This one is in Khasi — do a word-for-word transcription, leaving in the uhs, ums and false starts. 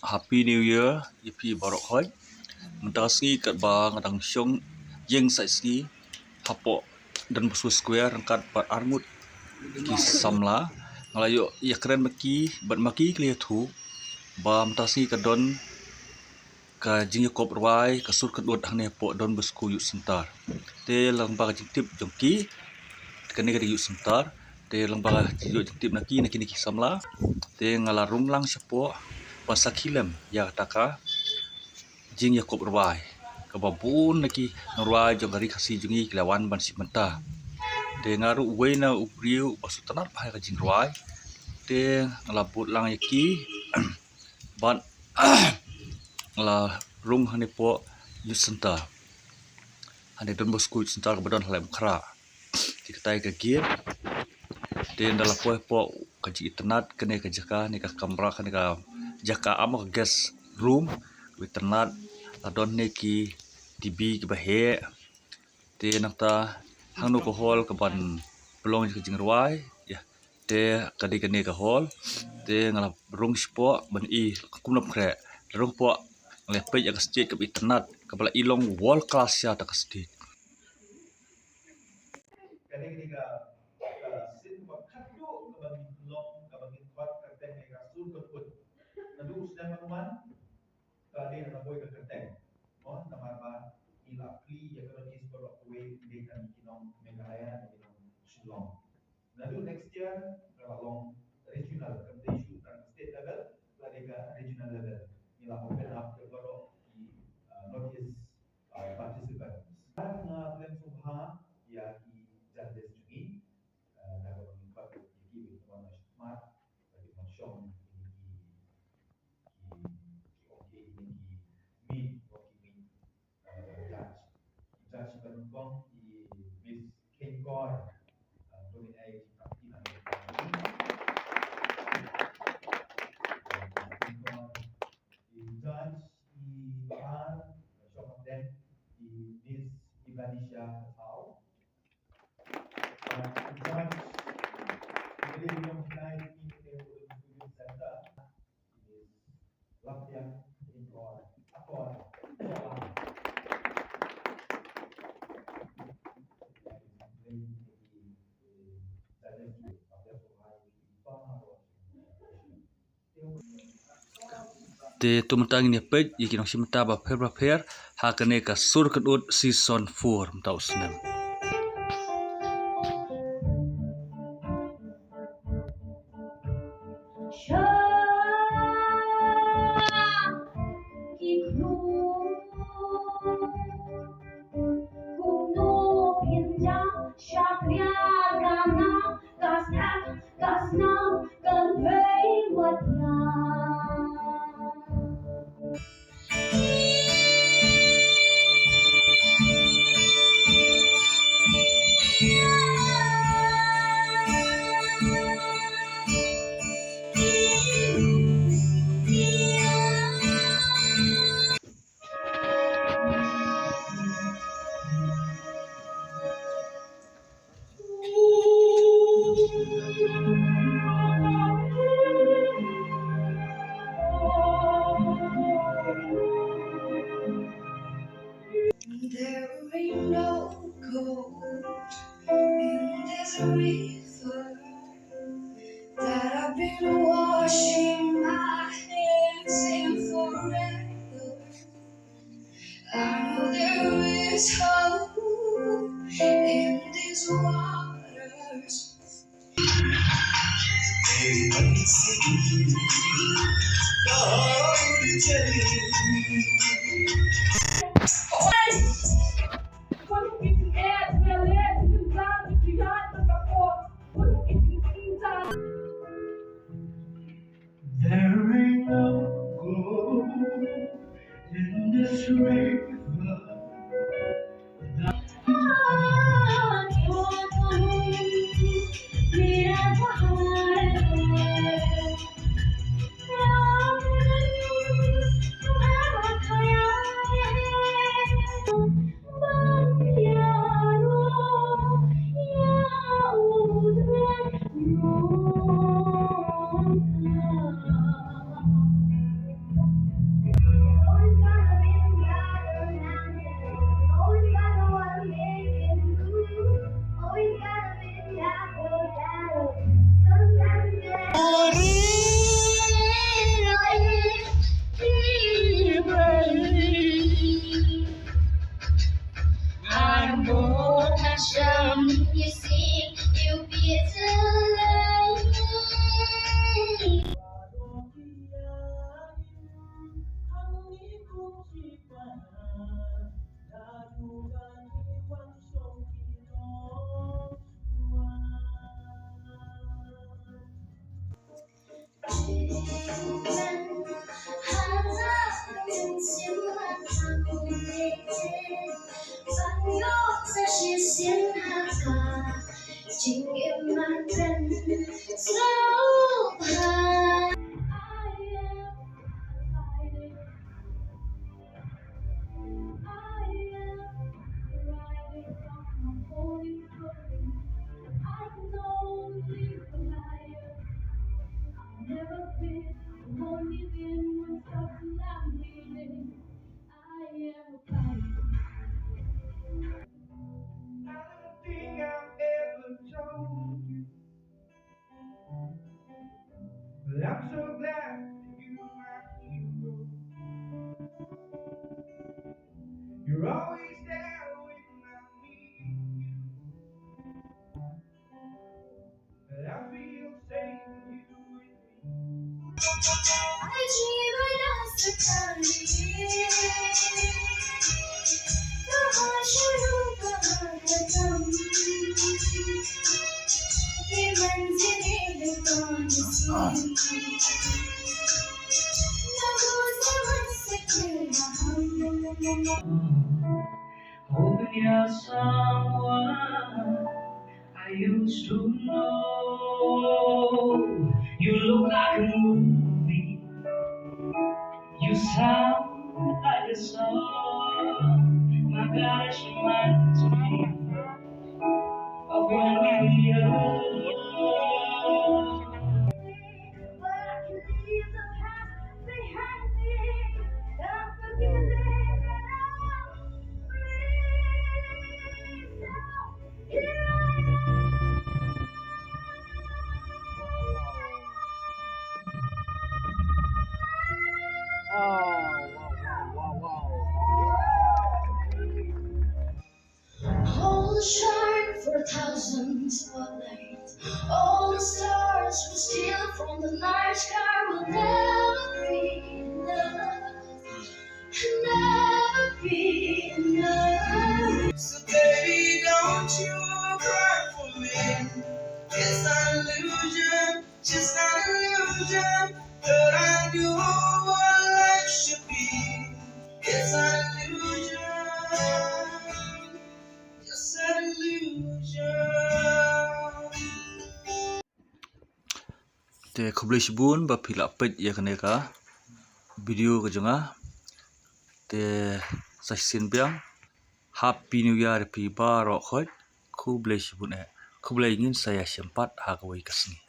Happy New Year ïa phi baroh khoit. Mynta ka sngi katba nga dang shong ïeng sait sngi hapoh Don Bosco Square ryngkat bad arngut ki samla, nga la ïoh ïakren ma ki bad ma ki ki la ïathuh ba mynta ka sngi ka don ka jingïakop rwai, ka sur kynduh hangne hapoh Don Bosco Youth Center. Te lyngba ka jingtip jong ki, kane ka dei Youth Center, te lyngba ka jingtip na ki, na kine ki samla, te nga la rung lang shapoh ban sakhi lem ïa kata ka jingïakop rwai kaba bun na ki nongrwai jong ka Ri Khasi jong ngi ki la wan ban shim bynta. Te nga ruh uwei na u briew uba sngewtynnat bha ïa ka jingrwai, te nga la bud lang ïa ki bad nga la rung hangne hapoh Youth Center, hangne Don Bosco Youth Center kaba don ha Laitumkhrah. Te katai ka gate, te ynda la poi hapoh ka jingitynnat, kane ka jaka, ne ka kamra, kane ka jaka, amo ka guest room, kaba itynnat, la don hangne ki TV kiba heh. Te nangta hangno ka hall kaban pynlong ïa ka jingrwai, ïa. Te ka dei kane ka hall, te nga la rung shapoh ban i kumno khreh. La rung hapoh, nga la peit ïa ka stage kaba itynnat, kaba la i long world class ïa kata ka stage. Kane ka dei ka, ka sien ba khatduh kaba ngi pynlong, kaba ngi khot kyrteng ïa ka sur kynduh. Naduh u snem ba wan, ka dei na ka boi ka kyrteng. Mo, namar ba ngi la plie ïa ka notice baroh kawei, ym dei tang ki nong Meghalaya, ki nong Shillong. Naduh next year ka la long regional, kam dei shuh tang state level, la dei ka regional level. Ngi la open up ïa baroh ki, uh, North East, uh, participants. Nga khlem sngewbha ïa ki judges jong ngi, uh, da kaba ngi khot ïa ki ba ki wan shong, ba ki wan shong ïa ki, ki, ki ong ki, ki, ki meet, ki meet. Judge. Judge ba nyngkong i Miss Khein Kor, uh, to ngin ai jingkyrpad ïa i. Khein Kor. I judge i ar, shong ha pdeng, i Miss Ivanisha Patel. Uh, i judge i Miss Khein Kor. Te to mynta ngin ïa peit ïa ki nongshim bynta bapher bapher ha kane ka Sur Kynduh season four mynta u snem. There ain't no gold in this river that I've been washing my hands in forever. I know there is hope in these waters. There ain't no gold in this river. You're always there when I need you. But I feel safe when you with me. Hoping you're someone I used to know. You look like a movie. You sound like a song. My God, it reminds me of when we were young. But I can leave the past behind me. I'm forgiving and I'm free. So here I am. All shine for a thousand spotlights. All the stars will steal from the night sky. Will never be enough. Never be enough. So baby, don't you cry for me. It's an illusion, just an illusion. But I know what life should be. It's an illusion, just an illusion. Te khublei shibun ba phi la peit ïa kane ka video ka jong nga. Te sa shisien biang, Happy New Year ïa phi baroh khoit. Khublei shibun eh. Khublei, ngin sa ïashem pat ha kawei ka sngi.